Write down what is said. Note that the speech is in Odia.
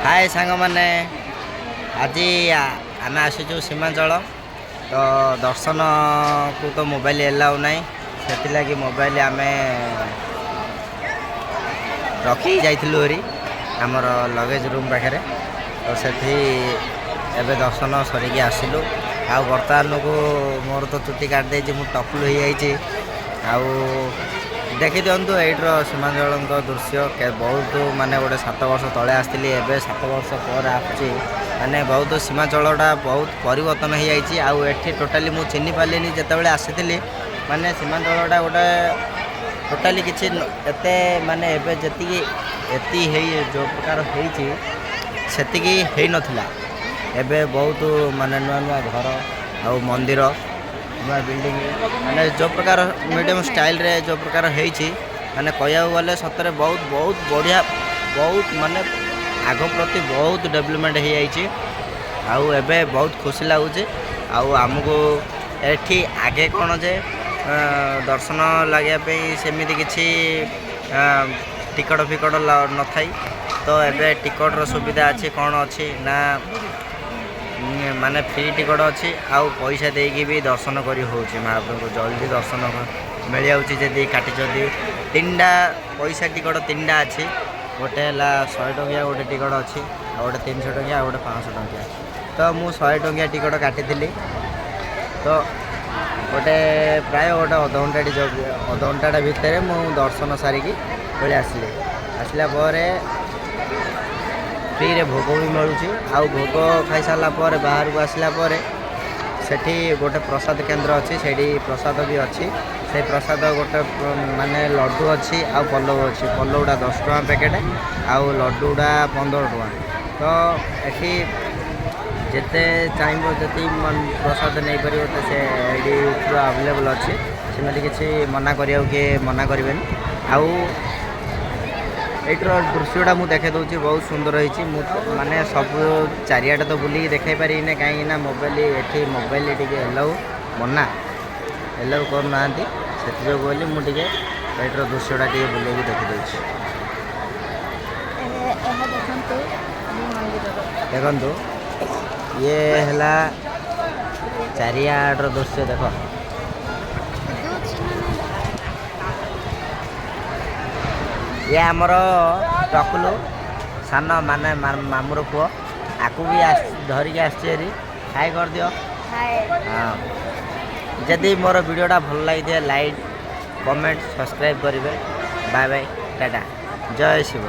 ହାଏ ସାଙ୍ଗମାନେ, ଆଜି ଆମେ ଆସିଛୁ ସୀମାଞ୍ଚଳ। ତ ଦର୍ଶନକୁ ତ ମୋବାଇଲ ଏଲାଉ ନାହିଁ, ସେଥିଲାଗି ମୋବାଇଲ ଆମେ ରଖିକି ଯାଇଥିଲୁ ହେରି ଆମର ଲଗେଜ୍ ରୁମ୍ ପାଖରେ। ତ ସେଠି ଏବେ ଦର୍ଶନ ସରିକି ଆସିଲୁ। ଆଉ ବର୍ତ୍ତମାନକୁ ମୋର ତ ଚୁଟି କାଟି ଦେଇଛି, ମୁଁ ଟକଲୁ ହେଇଯାଇଛି। ଆଉ ଦେଖିଦିଅନ୍ତୁ ଏଇଠିର ସୀମାଞ୍ଚଳଙ୍କ ଦୃଶ୍ୟ। ବହୁତ ମାନେ ଗୋଟେ 7 ବର୍ଷ ତଳେ ଆସିଥିଲି, ଏବେ 7 ବର୍ଷ ପରେ ଆସୁଛି। ମାନେ ବହୁତ ସୀମାଞ୍ଚଳଟା ବହୁତ ପରିବର୍ତ୍ତନ ହେଇଯାଇଛି। ଆଉ ଏଠି ଟୋଟାଲି ମୁଁ ଚିହ୍ନି ପାରିଲିନି ଯେତେବେଳେ ଆସିଥିଲି। ମାନେ ସୀମାଞ୍ଚଳଟା ଗୋଟେ ଟୋଟାଲି କିଛି ଏତେ ମାନେ ଏବେ ଯେତିକି ଏତି ହେଇ ଯେଉଁ ପ୍ରକାର ହେଇଛି, ସେତିକି ହେଇନଥିଲା। ଏବେ ବହୁତ ମାନେ ନୂଆ ନୂଆ ଘର ଆଉ ମନ୍ଦିର, ନୂଆ ବିଲ୍ଡିଂ, ମାନେ ଯେଉଁ ପ୍ରକାର ମିଡ଼ିୟମ୍ ଷ୍ଟାଇଲରେ ଯେଉଁ ପ୍ରକାର ହେଇଛି, ମାନେ କହିବାକୁ ଗଲେ ସତରେ ବହୁତ ବହୁତ ବଢ଼ିଆ। ବହୁତ ମାନେ ଆଗ ପ୍ରତି ବହୁତ ଡେଭଲପମେଣ୍ଟ ହେଇଯାଇଛି ଆଉ ଏବେ ବହୁତ ଖୁସି ଲାଗୁଛି। ଆଉ ଆମକୁ ଏଠି ଆଗେ କ'ଣ ଯେ ଦର୍ଶନ ଲାଗିବା ପାଇଁ ସେମିତି କିଛି ଟିକଟ ଫିକଟ ନଥାଇ, ତ ଏବେ ଟିକଟର ସୁବିଧା ଅଛି। କ'ଣ ଅଛି ନା ମାନେ ଫ୍ରି ଟିକଟ ଅଛି ଆଉ ପଇସା ଦେଇକି ବି ଦର୍ଶନ କରି ହେଉଛି। ମହାପ୍ରଭୁଙ୍କୁ ଜଲ୍ଦି ଦର୍ଶନ ମିଳିଯାଉଛି ଯଦି କାଟିଛନ୍ତି। ତିନିଟା ପଇସା ଟିକଟ ତିନିଟା ଅଛି। ଗୋଟେ ହେଲା 100 ଟଙ୍କିଆ ଗୋଟେ ଟିକଟ ଅଛି, ଆଉ ଗୋଟେ 300 ଟଙ୍କିଆ, ଆଉ ଗୋଟେ 500 ଟଙ୍କିଆ। ତ ମୁଁ 100 ଟଙ୍କିଆ ଟିକଟ କାଟିଥିଲି। ତ ଗୋଟେ ପ୍ରାୟ ଗୋଟେ ଅଧଘଣ୍ଟାଟି, ଅଧଘଣ୍ଟାଟା ଭିତରେ ମୁଁ ଦର୍ଶନ ସାରିକି ପଳେଇ ଆସିଲି। ଆସିଲା ପରେ ଫ୍ରିରେ ଭୋଗ ବି ମିଳୁଛି। ଆଉ ଭୋଗ ଖାଇସାରିଲା ପରେ ବାହାରକୁ ଆସିଲା ପରେ ସେଠି ଗୋଟେ ପ୍ରସାଦ କେନ୍ଦ୍ର ଅଛି, ସେଇଠି ପ୍ରସାଦ ବି ଅଛି। ସେଇ ପ୍ରସାଦ ଗୋଟେ ମାନେ ଲଡ଼ୁ ଅଛି ଆଉ ପଲଉ ଅଛି। ପଲଉଟା 10 ଟଙ୍କା ପ୍ୟାକେଟ୍ ଆଉ ଲଡ଼ୁଟା 15 ଟଙ୍କା। ତ ଏଠି ଯେତେ ଚାହିଁବ ଯେତିକି ପ୍ରସାଦ ନେଇପାରିବ, ତ ସେ ଏଇଠି ପୁରା ଆଭେଲେବଲ୍ ଅଛି। ସେମିତି କିଛି ମନା କରିବାକୁ କିଏ ମନା କରିବେନି। ଆଉ ଏଇଠିର ଦୃଶ୍ୟଟା ମୁଁ ଦେଖାଇ ଦେଉଛି, ବହୁତ ସୁନ୍ଦର ହେଇଛି। ମୁଁ ମାନେ ସବୁ ଚାରିଆଡ଼େ ତ ବୁଲିକି ଦେଖାଇ ପାରିବିନି, କାହିଁକି ନା ମୋବାଇଲ ଏଠି ମୋବାଇଲ ଟିକେ ଏଲାଉ ମନା, ଏଲାଉ କରୁନାହାନ୍ତି। ସେଥିଯୋଗୁଁ ବୋଲି ମୁଁ ଟିକେ ଏଇଠିର ଦୃଶ୍ୟଟା ଟିକେ ବୁଲେଇକି ଦେଖିଦେଉଛି। ଏହା ଦେଖନ୍ତୁ ମନ୍ଦିରର। ଦେଖନ୍ତୁ, ଇଏ ହେଲା ଚାରିଆଡ଼ର ଦୃଶ୍ୟ ଦେଖ। ଦଉଛି ନା ନାଇଁ? ଇଏ ଆମର ଟକଲୁ ସାନ, ମାନେ ମାମୁଁର ପୁଅ। ଆକୁ ବି ଧରିକି ଆସିଛି ହେରି। ହାଇ କରିଦିଅ। ହାଏ। ହଁ, ଯଦି ମୋର ଭିଡ଼ିଓଟା ଭଲ ଲାଗିଥାଏ, ଲାଇକ୍, କମେଣ୍ଟ, ସବସ୍କ୍ରାଇବ୍ କରିବେ। ବାଏ ବାଏ, ଟାଟା, ଜୟ ଶିବ।